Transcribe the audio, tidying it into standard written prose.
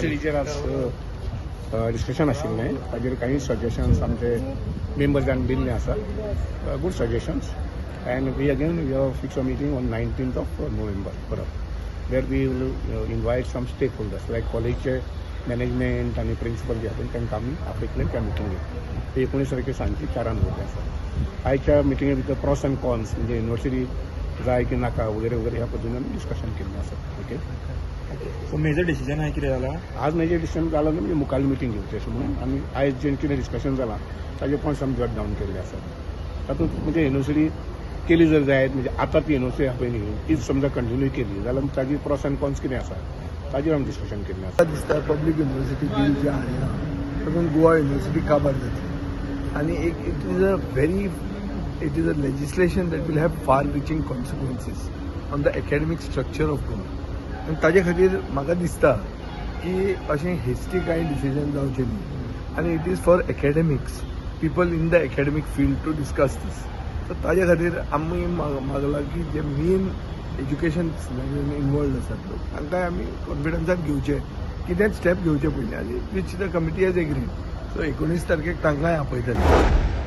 युनिव्हर्सिटीचेर आज डिस्कशन आशिल्लें. ताजेर काही सजेशन्स आमचे मेंबर्सान दिल्ले आसा, good suggestions, and we again we have fix a meeting on 19th of November परत, where we will invite some stakeholders like कॉलेजचे मॅनेजमेंट आनी प्रिन्सिपल जे आसा, तांकां आमी आपयतले त्या मिटिंगेक. ते 19 तारखे सांजची 4 जावपी आसा. आयच्या मिटिंगे भितर प्रॉस अँड कॉन्स, म्हणजे युनिव्हर्सिटी जाय की नाका वगैरे वगैरे ह्या पद्दतीन आमी डिस्कशन केल्लें आसा. ओके. सो मेजर डिसिजन आहे कितें जाला? आज मेजर डिसिजन जाला न्हू, म्हणजे मुखार मिटींग घेवचें अशें म्हणून. आनी आयज जें कितें डिस्कशन जालां, ताजे पॉयंट्स आमी जॉट डावन केल्ले आसात. तातूंत म्हणजे युनिव्हर्सिटी केली जर जायत, म्हणजे आतां ती युनिव्हर्सिटी आहा पळय न्ही, तीच समजा कंटिन्यू केली जाल्यार ताजी प्रॉस अँड कॉन्स कितें आसा, ताजेर आमी डिस्कशन केल्लें आसा. म्हाका दिसता पब्लीक युनिव्हर्सिटी बील जें हाडलां, तातूंत गोवा युनिव्हर्सिटी काबार जातली आनी एक it is a legislation that will have far reaching consequences on the academic structure of Goa. आनी ताजे खातीर म्हाका दिसता की अशें हेस्टी कांय डिसिजन जावचें न्ही आनी it is for academics, people in the academic field to discuss this. तर ताजे खातीर आमी मागलां की जे मेन एज्युकेशन इनवॉल्ड आसात लोक, तांकांय आमी कॉन्फिडन्सान घेवचे, कितेंच स्टेप घेवचे पयलीं, आनी which the committee has agreed. So 19 तारखेक तांकांय आपयतले.